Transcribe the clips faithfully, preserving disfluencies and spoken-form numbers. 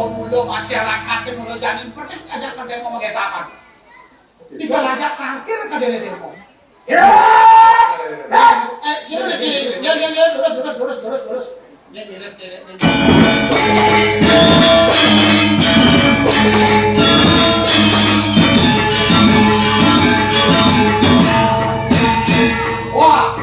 Mula masyarakat yang mula janin petik aja kadang mau pakai papan. Di balaga tangkir kadang ada demo. Ya. Eh, sini lagi. Ya, ya, ya, lurus, lurus, lurus, lurus, lurus. Ya, ya, ya, ya, ya. Wah.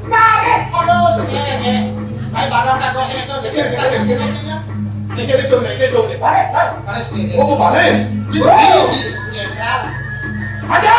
Baris, aduh, sini, sini. Ayo, barang dah, dua sini, dua sini. Baris, baris. Baris, sini. Oh, baris. Jenderal. Ayo!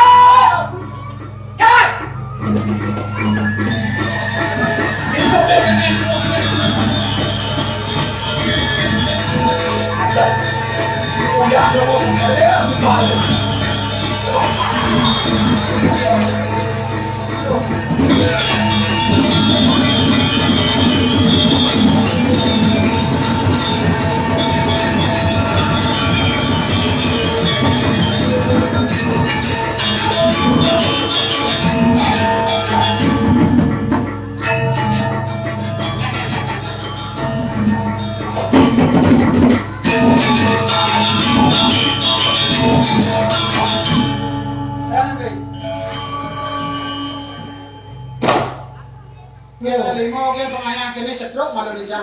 Kene limo ke pengayang kene setruk malu di jam.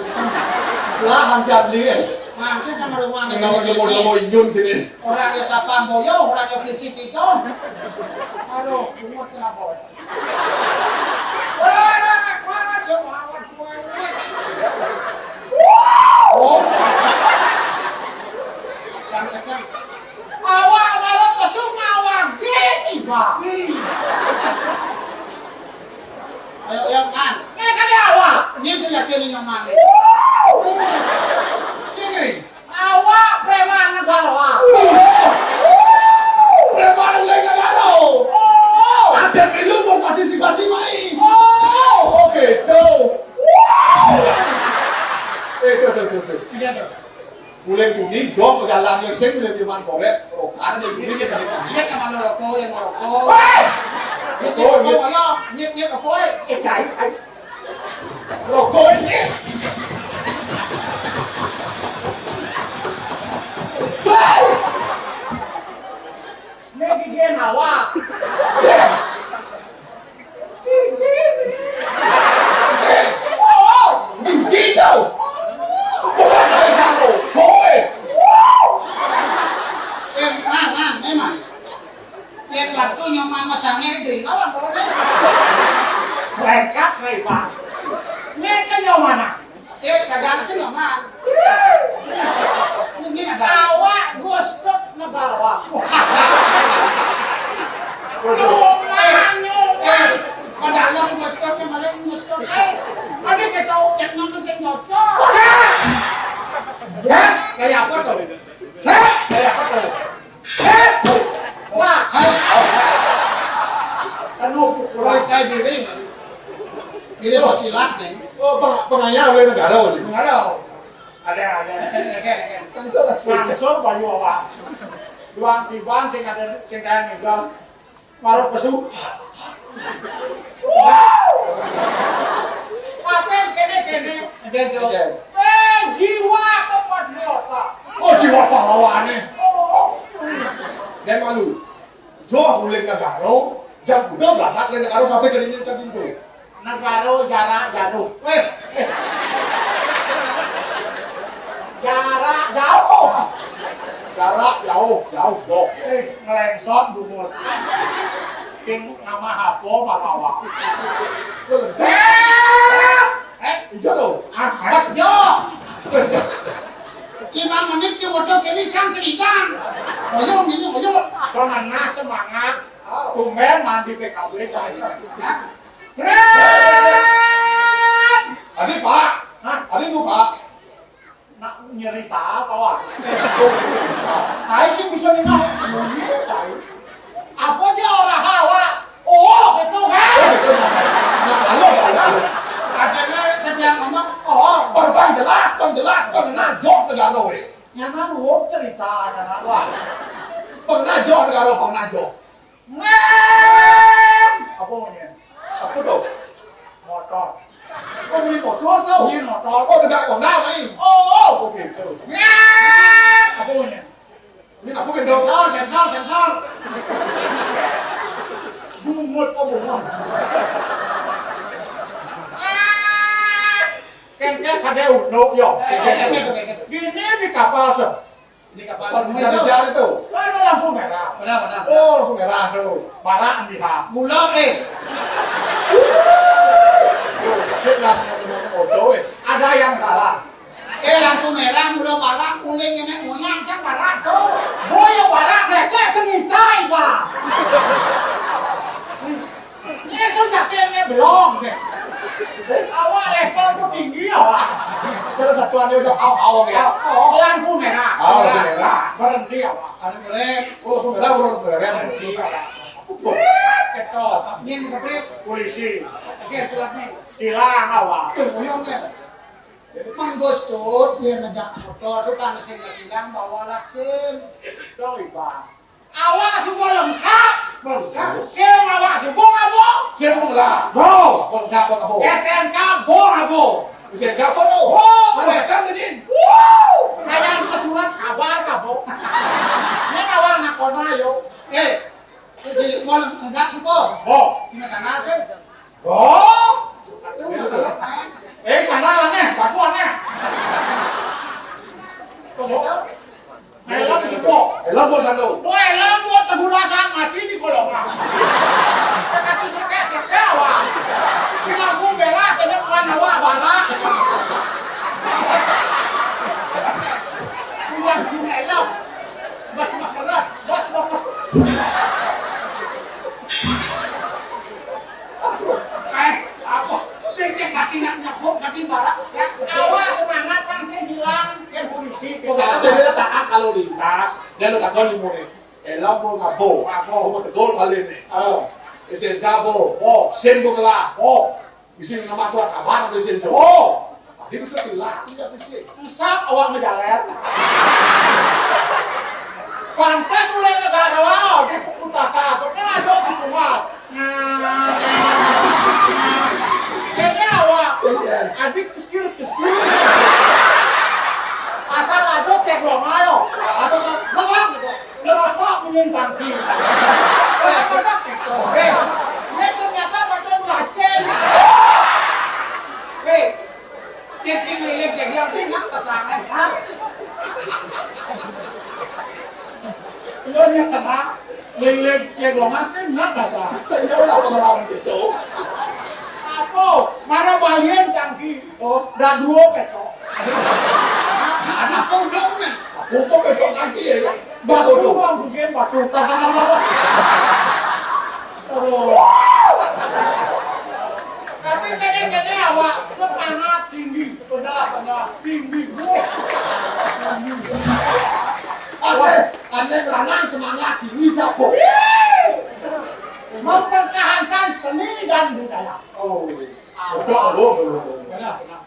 Lah, hampir beli, eh. Maksud sama rumah nih. Kalau dia mau, dia mau inyun sini. Orang dia sapa boyo, orang dia beli siti to. Aduh, bungut kenapa? Wah, wah, wah, dia lawan gue. Oh. Awak malu kesung awak gini, Pak. Ayo, ayo, kan. Ini kan dia awak. Ini sudah kiri nyaman. Ini. Awak preman negara. Preman negara. Oh. Ada belum mau partisipasi mai. Oh. Oke, tuh. Eh, tuh, tuh, tuh, tuh. Ini ada. Mulai kuning, jok, jalannya sing, mulai firman korek, rokan, dia kuning, dia tadi kuning. Dia kemana rokok, yang rokok? Woi! Nyet, nyet, rokok, ayo. Nyet, nyet, rokok, eh. Eh, cai, cai. Rokok ini. Woi! Ini gigi nawa. Iya. Gigi. Eh, oh, gigi tau. Bukan ada jago. Kowe. Eh, Mang, Mang, memang. Yang waktu nyoman masangnya di lawan, boleh. Selekat, selepat. Ini kan nyoman, ah. Eh, kagak ada sih, Mang. Mungkin ada. Awak Gus Dur negara. Nyoman, nyoman. Eh, padahal Gus Dur yang maling Gus Dur. Eh, ada kita ucap nama sing bocor. Ya, kayak apa tuh? Hah? Kayak apa tuh? Wah, aduh, kurang saya diri. Ini mau silat nih. Oh, peng-, pengayah oleh negara, Waduh. Negara. Ada, ada. Kan salah. Langsung banyu apa? Duang tiban sing ada, sing ada nih, Bang. Marok pesu. Apa yang kene-kene? Ada, Jo. Ada. Eh, jiwa kepatriotan. Oh, jiwa pahlawane. Oh. Dan malu. Jo, ulin negara, jam kuda berangkat ke negara sampai ke ini ke pintu. Negara jarak jauh. Eh, eh. Jarak jauh. Jarak jauh, jauh, jauh. Eh, ngelensot bungut. Sing nama apa, Malawa? Eh, eh, iya dong. Ah, mas, yo. Lima menit sing waduh kene sang selitang. Ayo, ini, ayo. Kau mana Semangat. Tumben mandi P K B cai. Hah? Keren. Adi, Pak. Hah? Adi, Bu, Pak. Nak nyerita apa, Wak? Ai sing bisa ninggal. Apa dia orang hawa? Oh, gitu kan? Nah, lalu, lalu. Katanya setiap ngomong, oh. Bang, bang, jelas, bang, jelas, bang, nah, jok negara. Yang mana cerita, anak, Wak? Bang, nah, jok negara, bang, nah, jok. Ngam! Apa namanya? Apa tu? Motor. Oh, beli motor tu? Beli motor. Oh, dekat kau nak main? Oh, oh, begitu. Ngam! Apa namanya? Ini apa, sensor, sensor, sensor. Bungut, oh, bungut. Ah! Kengkeng kada unuk, yo. Ini di kapal, sir. Ini kapal. Kalau mencari-cari tu. Ada lampu merah. Benar, benar. Oh, lampu merah tu. Barak ambil ha. Mula, eh. Oh, sakit lah. Ada yang salah. Eh, lampu merah, mula barak, kuning ini, mula macam barak tu. Boy, barak, lecek, seni tai, bah. Ini tu jaket ni belum ni. Awak level tu tinggi awak. Terus satu ada tu awak awak ya. Oh, lampu merah. Oh, lampu merah. Berhenti awak. Ada merah. Oh, lampu merah, lampu merah. Berhenti awak. Betul. Ni keprit polisi. Okey, tulah ni. Hilang awak. Eh, uyang ni. Mang Gus tu dia ngejak motor tu kan sing hilang bawa lah sing. Doi bang. Awak semua lengkap. Lengkap. Sing awak semua apa? Sing penggerak. Bo. Lengkap apa? S N K bo apa? S N K apa tu? Bo. Bo S N K ni. Wuh. Saya ke surat kabar apa? Ni awak nak kona yo. Eh, di mana enggak suka? Bo. Di sana sih. Oh. Eh, sana lah nih, satu aneh. Helm semua. Helm pun satu. Oh, helm buat tegunasan mati di kolong. Tapi suka kerja wah. Di lampu merah kena bukan awak barak. Bukan cuma helm. Bas makerat, bas makerat. Eh, apa? Sing kaki nak nyebut kaki barak. Ya, awak semangat kan sing hilang ke polisi. Kalau dia tak kalau lintas, dia lu takon di murid. Elam bo ngabo. Ngabo. Bo tegol kali ni. Oh. Itu gabo. Oh. Sim bo kelah. Oh. Bisi nama surat kabar bisi tu. Oh. Tadi bisa hilang tidak bisi. Usap awak menjalan. Pantas oleh negara di Putaka. Kena ada di rumah. Nah, jadi awak adik kesir-kesir. Asal ada cek lo mayo. Atau tak, lepas gitu. Ngerokok minum tangki. Kadang-kadang, eh, dia ternyata badan gaceng. Eh, jadi lilit jadi yang sih nak kesana, ha? Iya, nya kena lilit cek lo masih nak kesana. Iya lah, pengalaman gitu. Apa? Mana balian tangki? Oh, dah dua pecok. Anak apa udah ni? Aku tu pecok kaki ya, ya. Batu tu. Batu bang, mungkin batu. Oh. Tapi kene-kene awak semangat tinggi. Benar, benar. Tinggi. Wah. Asik. Ane lanang semangat tinggi, jago. Mempertahankan seni dan budaya. Oh. Betul, betul, betul. Benar, benar.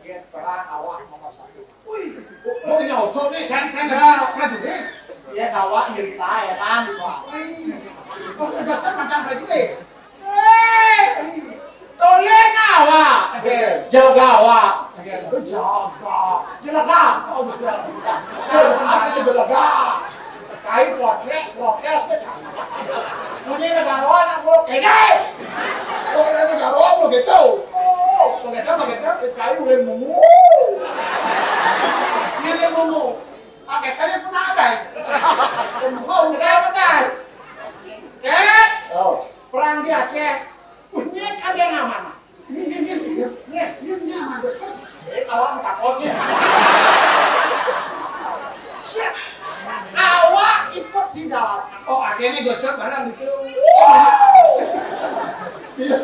Dia perang awak nomor satu. Wih, kok dia ojo ni? Kan, kan, ada prajurit. Dia bawa cerita ya kan, Pak. Wih, kok tugasnya mantan prajurit? Eh, tolong awak. Oke. Jaga awak. Oke. Jaga. Jaga. Oh, jaga. Apa itu jaga? Kai potrek, protes. Punya negara anak mulut kedai. Oh, ada negara apa gitu? Oh, begitu, begitu, kai ulin memu. Ini memu. Pakai kai pun ada. Memu, udah, udah. Eh, oh. Perang di Aceh. Punya ada yang amanah. Nih, nih, nih, nih, nih, nih, nih, nih. Eh, awak takut nih. Siap. Awak ikut di dalam. Oh, akhirnya gosok barang gitu. Iya.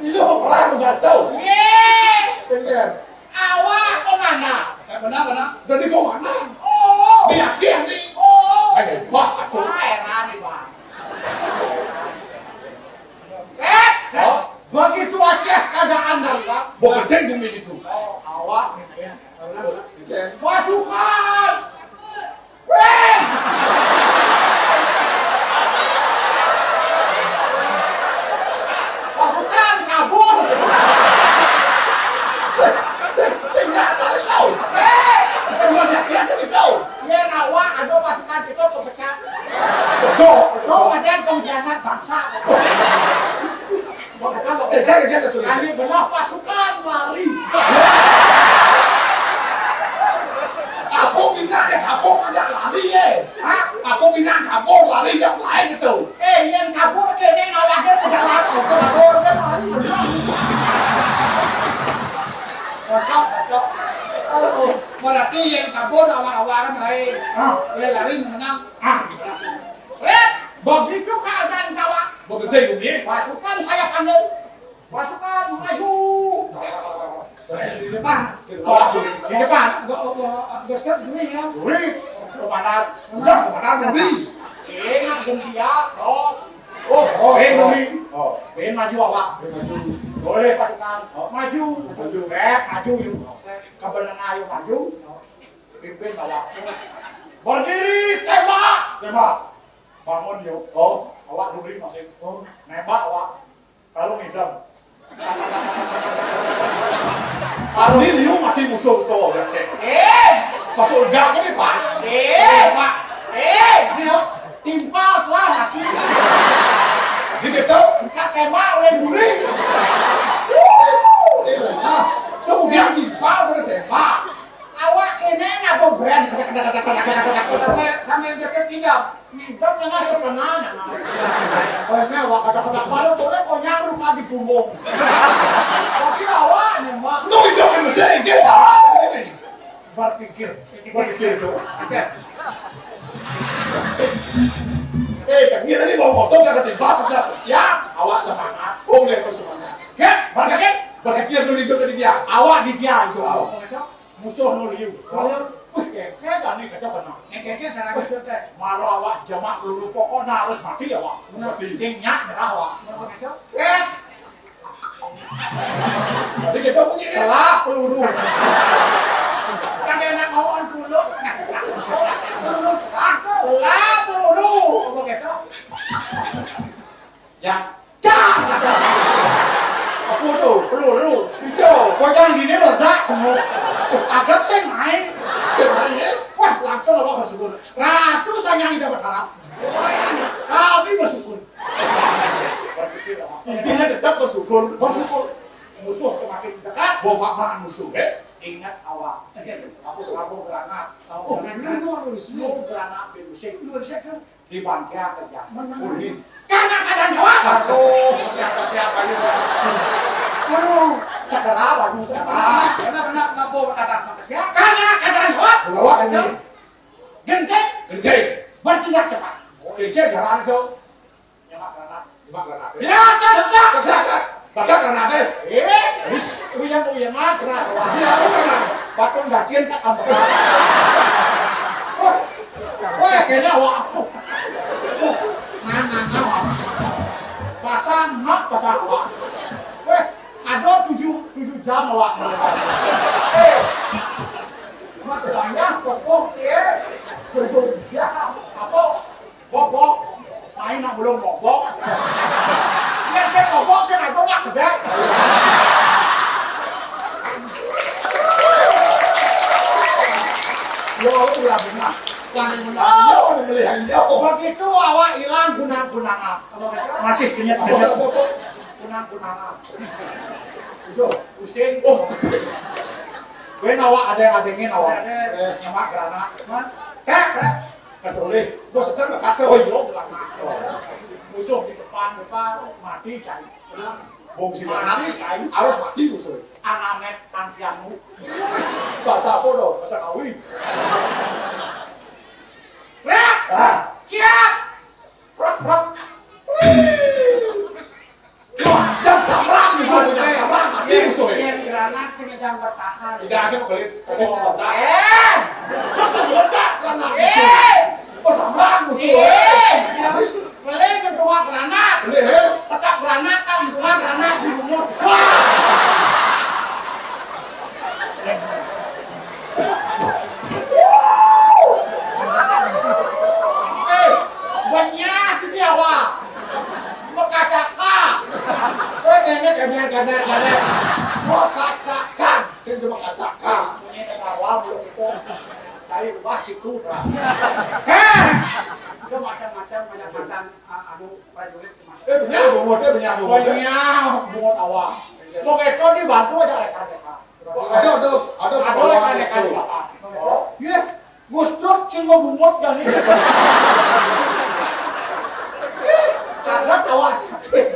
Iya, perang gosok. Iya. Bener. Awak komandan. Eh, benar, benar. Jadi komandan. Oh. Di aksi ini. Oh. Ayo, wah, aku. Wah, heran nih, Bang. Eh, oh. Begitu aja keadaan darurat. Begitu bumi itu. Oh, awak. Pasukan. Weh! Pasukan kabur. Tinggal saya tahu. Eh! Cuma dia saya tahu. Iya, nawa ada pasukan kita pemecah. Betul. Lo ada pengkhianat bangsa. Kami belah pasukan lari. Aku minta deh, aku ngajak lari ya. Hah? Aku minta kabur lari yang lain itu. Eh, yang kabur kene ngawagir ke jalan. Kabur, kabur, kan lari. Cocok, cocok. Oh, berarti yang kabur awal-awal kan lain. Ah. Yang lari menang. Ah. Red, begitu keadaan kawan. Begitu, Bumi. Pasukan saya panggil. Pasukan maju. Di depan. Di depan. Enggak, enggak, enggak, enggak, enggak, ya. Wih, komandan. Enggak, komandan, Bumi. Ingat gempia, terus. Oh, oh, eh, oh. Bumi. Oh. Ben maju awak. Ben maju. Boleh pasukan. Oh. Maju. Maju. Eh, maju, yuk. Kebenaran ayo maju. Pimpin awak. Berdiri, tembak. Tembak. Bangun, yuk. Oh. Awak dulu masih. Oh. Nembak awak. Kalau ngidam. Pasti liu mati musuh to, ya, cek. Eh. Masuk enggak ko ni, Pak? Eh. Pak. Eh. Liu. Timpal lah mati. Di kita? Engka tembak oleh duri. Eh, nah. Tu dia timpal ko tembak. Awak kene nabo brand. Sambil, sambil joget ngidam. Minta tengah sepenanya. Kowe ne awak kadang-kadang baru boleh konyang lu kadi bumbung. Tapi awak nembak. Lu itu kan mesti dia salah ini. Berpikir, berpikir tu. Eh, kan dia tadi bawa motor kan tiba siap, siap. Awak semangat. Boleh tu semangat. Ya, berpikir. Berpikir dulu itu tadi dia. Awak di dia itu. Awak. Musuh nu liu. Wih, keke jani kece kena. Keke cara betul teh. Maro awak jamak peluru pokoknya harus mati ya, Wak. Mati. Sing nyak nyerah, Wak. Eh. Jadi kita punya telah peluru. Kan enak mau on dulu. Peluru. Ah, telah peluru. Apa gitu? Yang Cah! Apa tu? Peluru. Itu. Kau jangan gini meledak semua. Agak sih main. Main, ya? Wah, langsung apa bersyukur. Ratu saya yang tidak berharap. Kami bersyukur. Intinya tetap bersyukur. Bersyukur. Musuh semakin dekat. Bawa musuh, eh? Ingat awak. Apa, apa granat? Tahu? Oh, granat. Granat. Di bangkia kejam. Karena keadaan jawab. Aduh, siapa-siapa juga. Aduh, segera, waduh, segera. Benar-benar ngabur atas manusia. Karena keadaan jawab. Bawa ini. Genting. Genting. Bertindak cepat. Oke, dia jalan tuh. Nyemak granat. Nyemak granat. Ya, tak, tak. Tak, tak. Bakat granat, eh. Eh, wis, uyang-uyang aja. Iya, aku kenal. Patung gajian tak ambil. Wah, wah, kayaknya awak aku. Nah, nah, nah, awak. Pasang, mak, pasang awak. Weh, ada tujuh, tujuh jam awak. Eh, masalahnya, kokoh, eh. Kokoh, ya, apa? Bobok. Main nak belum bobok. Yang saya bobok, saya nak bobok, sedek. Yo, ulah benar. Yang benar. Yo, udah melihat yo. Begitu awak hilang guna-gunaan. Masih kenyat-kenyat. Guna-gunaan. Itu. Pusing. Oh, pusing. Gue nawa ada yang adengin awak. Eh. Nyemak granat. Eh. Katolih, bos sedang ke kata, oh, iya, belakang. Musuh di depan, depan, mati, cari. Wong sing mati, cari. Harus mati musuh. Anamet, angsianmu. Bahasa apa, dong? Bahasa Kawi. Rek! Ah. Siap! Megang bertahan. Tidak asal beli. Tadi mau kontak. Eh! Kontak, kontak. Eh! Oh, sama musuh. Eh! Beli ketua beranak. Beli, eh? Tetap beranak, kan, ketua beranak di rumah. Wah! Eh, banyak itu ya, Wak. Mekacaka. Eh, nenek, nenek, nenek, nenek. Mekacaka. Saya cuma kacaka. Ini ketawa, belum itu. Dari rumah situ, Pak. Eh! Itu macam-macam, banyak mantan, ah, anu, prajurit kemarin. Eh, benar, bungut, eh, benar, bungut, eh. Banyak, bungut awak. Pokoknya itu dibantu aja rekan-rekan. Ada, ada, ada. Ada rekan-rekan itu. Bapak. Oh. Iya. Gus Dur sing mau bungut kan ini. Ada tawa sakit.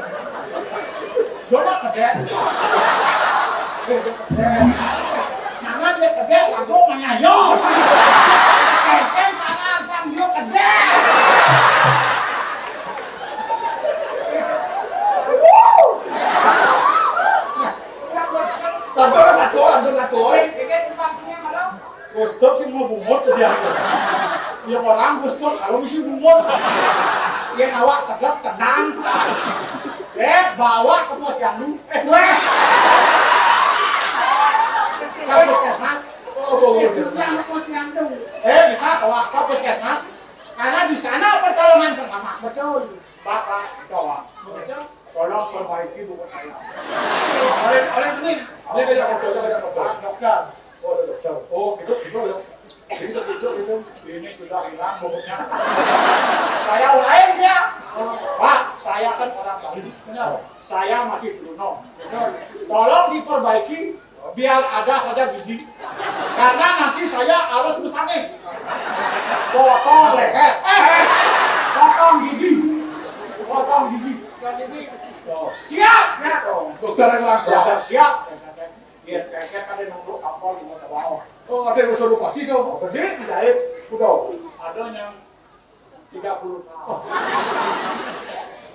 Dona kedek. Nana dia kedek, lagu mah nyayo. Kengkeng tangan, kan dia kedek. Satu, satu, satu, satu. Gus Dur sing mau bungut dia. Ya orang Gus Dur kalau mesti bungut. Ya awak seger tenang. Eh, bawa ke posyandu. Eh, weh. Ke puskesmas. Oh, bungut. Yang ke posyandu. Eh, bisa bawa ke puskesmas. Karena di sana pertolongan pertama. Betul. Bapak, bawa. Betul. Tolong perbaiki buku saya. Oleh, oleh sini. Ini kayak dokter, kayak dokter. Pak dokter. Oh, ada dokter. Oh, gitu, gitu ya. Gitu, gitu, gitu. Ini sudah hilang bukunya. Saya lain ya. Pak, saya kan orang Bali. Benar. Saya masih Truno. Benar. Tolong diperbaiki biar ada saja gigi. Karena nanti saya harus mesangeh. Potong leher. Eh, potong gigi. Potong gigi. Oh, siap. Dokter yang langsung. Sudah siap. Iya, kayak ada nunggu kapal di Mata Bawah. Oh, ada yang suruh pasti kau. Gede, dijahit. Udah. Ada yang tiga puluh tahun.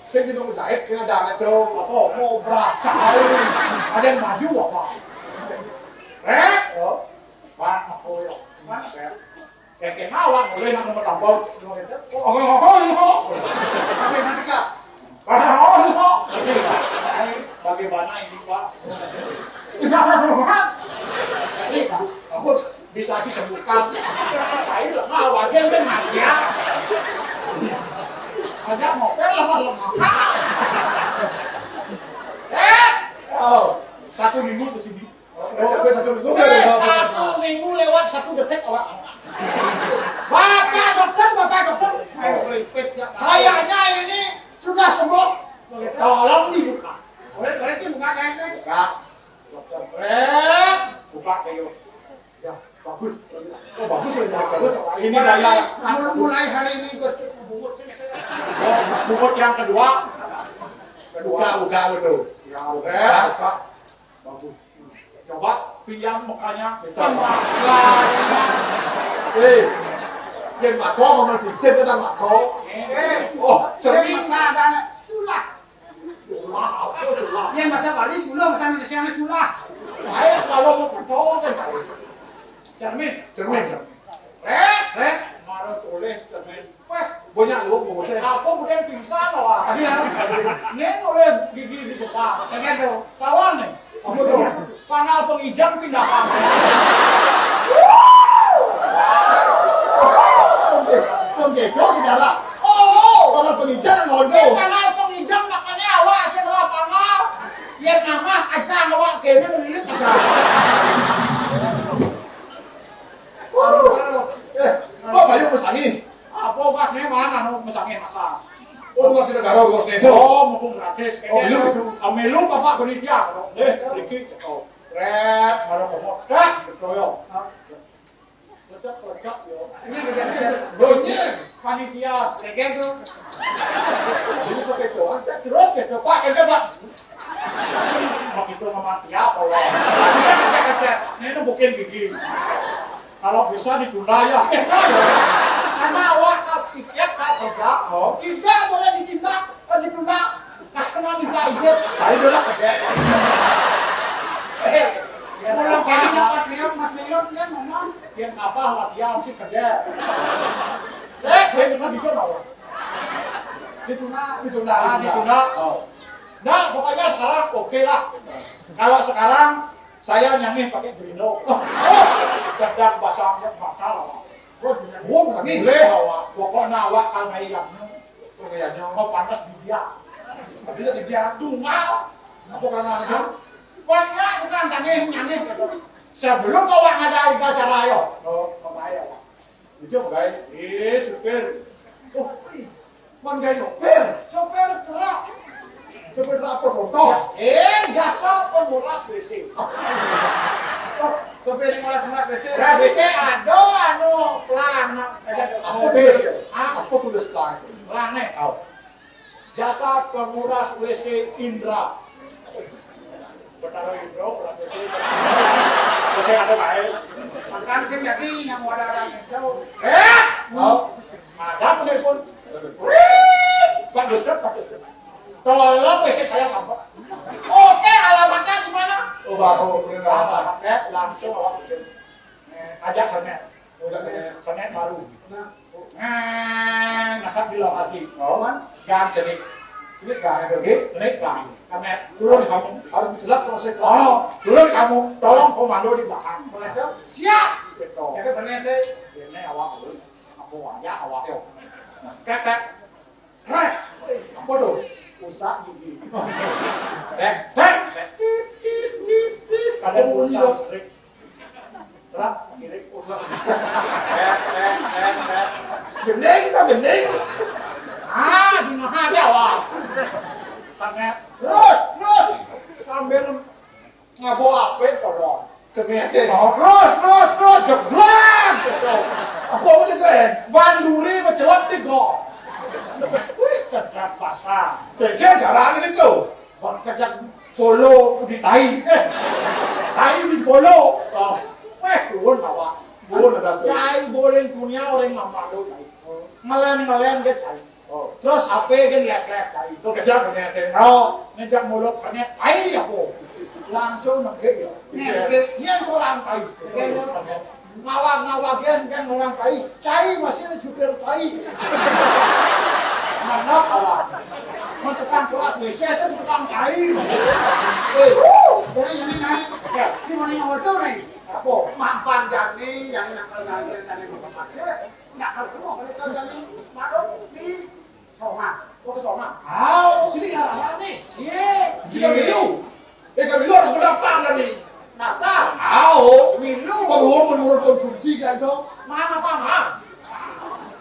Saya tidak mau jahit, saya ada itu. Apa? Mau berasa. Ada yang maju apa? Eh? Oh. Pak, apa ya? Mana saya? Kayak kayak ngawang, udah yang nomor tampol. Oh, oh, oh, oh. Tapi nanti, Kak. Bagaimana ini, Pak? Ini, Pak, aku bisa disembuhkan. Saya lemah, wajar kan mati ya. Aja mau kan lemah-lemah. Eh, oh, satu minggu ke sini. Oh, udah satu minggu, udah, udah, udah. Satu minggu lewat satu detik, awak. Bapak dokter, Bapak dokter. Ayo, repeat, ya. Kayaknya ini sudah sembuh. Tolong dibuka. Boleh, boleh sih buka, kan? Buka. Dokter, Fred, buka, ayo. Ya, bagus. Oh, bagus ya, bagus. Ini daya. Mulai, mulai hari ini gue bungut. Oh, bungut yang kedua. Kedua. Buka, buka, betul. Ya, Fred, buka. Bagus. Coba pinjam mukanya. Kita. Eh, yang mako sama si Sid kita mako. Eh. Oh, cermin. Cermin nggak ada, sulah. Sulah, apa sulah? Yang bahasa Bali sulah, bahasa Indonesia sulah. Ayo, kalau mau percaya kan. Cermin. Cermin. Eh, eh, marah oleh cermin. Wah, banyak lu mau. Apa udah pingsan, wah? Iya. Ini oleh gigi dibuka. Pengen tuh. Kawan nih. Apa tuh? Pangal pengijang pindahan. Oke, oke, kok sejarah. Oh, pangal pengijang ngono. Pangal pengijang makanya awak sing lah pangal. Ya nama aja awak kene melilit aja. Eh, kok bayu pesangi? Apa obatnya mana, no, mesangnya masa? Oh, bukan kita garau, bukan kita. Oh, mumpung gratis. Oh, iya, betul. Amelu apa panitia, no? Eh, sedikit, oh. Red, baru kamu. Dah, betul, yo. Lecek, lecek, yo. Ini lecek, lecek. Donya. Panitia. Lecek tuh. Ini sampai doang, cek terus, ya, coba, ya, coba. Begitu sama siapa, wah? Ini mungkin gigi. Kalau bisa ditunda ya. Karena awak tak tiket tak kerja, tidak boleh ditindak, eh, ditunda. Karena minta izin, saya dulu kerja. Eh, ya, Ditunda, ditunda, ditunda. Oh. Nah, pokoknya sekarang oke lah. Kalau sekarang saya nyangih pakai Drino. Oh, dadang basangnya batal. Oh, boleh, awak. Pokoknya awak kalau ngayaknya, kalau ngayaknya mau panas di dia. Tapi di dia tunggal. Apa karena itu? Pokoknya bukan nyangih, nyangih gitu. Sebelum awak ngadain acara, ayo. Oh, apa ya, Pak? Itu apa, guys? Eh, supir. Oh, man, guys, supir. Supir truk. Supir truk apa, contoh? Eh, jasa penguras W C. Oh, supir yang nguras-nguras W C. Nguras W C ada anu pelang, nak. Apa tulis? Hah? Apa tulis pelang itu? Pelang, nih. Tahu. Jasa penguras W C Indra. Betara Indra, nguras W C. W C ada baik. Makan sih jadi yang wadah orang itu. Eh? Oh. Ada penelpon. Wih, Pak Gusdur, Pak Gusdur. Tolong W C saya sampai. Oke, alamatnya di mana? Oh, baru. Alamatnya langsung awak bikin. Eh, ajak kernet. Udah, ya. Kernet baru. Nah, nah, di lokasi. Oh, man. Gang cenik. Ini gang itu. Oke, cenik gang. Kernet turun kamu. Harus jelas kalau saya. Oh, turun kamu. Tolong komando di belakang. Siap. Gitu. Jadi kernet deh. Ini awak dulu. Aku wayah awak yo. Krek, krek. Krek. Apa tuh? Usah gigi. Krek, krek. Tit, tit, tit, tit. Kadang pulsa listrik. Terat, kiri. Gendeng, tak gendeng. Ah, di mana aja, wah. Terus, terus. Sambil ngabo ape, tolong. Kemete. Oh, terus, terus, terus, jeblak. Apa mau jeblak? Banduri mencelat tiga. Wih, cerdas pasar. Pikir cara ini tuh. Bang kejak polo di tai. Eh, tai di polo. Oh. Weh, turun awak. Turun ada tuh. Cai boleh punya orang mamado tai. Ngelen-ngelen dia tai. Oh. Terus apa yang lihat-lihat tai? Itu kerja punya tai. Oh, ngejak mulut kernet tai aku. Langsung nengke ya. Iya. Yang orang tai. Ngawag-ngawag yan kan orang tai. Cai masih supir tai. Mana kalah? Mau tukang keras W C itu tukang tai. Eh, boleh yang ini naik. Ya. Gimana yang waktu nih? Apa? Mampan jani yang nakal jani tadi. Nakal semua kalau jani. Madok di Songa. Oh, ke Songa. Au, sini arah nih. Sini. Jika milu. Eh, kami lu harus mendaftar nih. Daftar. Au. Milu. Kalau mau menurut konsumsi kan tuh. Mana apa, Mak?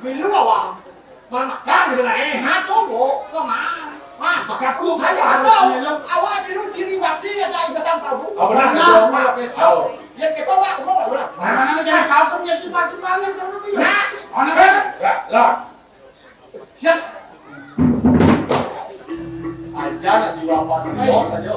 Milu apa? Mana kan gitu lah, eh. Nah, tuh, Bu. Kok, Mak? Mak. Pakai aku lu. Ayo, ada. Awak milu ciri bakti ya, saya pesan tahu. Oh, benar. Nah, Mak. Au. Ya, kita, Pak, mau nggak, Mak? Nah, jangan kabur ya, tiba-tiba yang terus. Nah. Mana kan? Lah, lah. Siap. Aja nak jiwa apa dulu aja.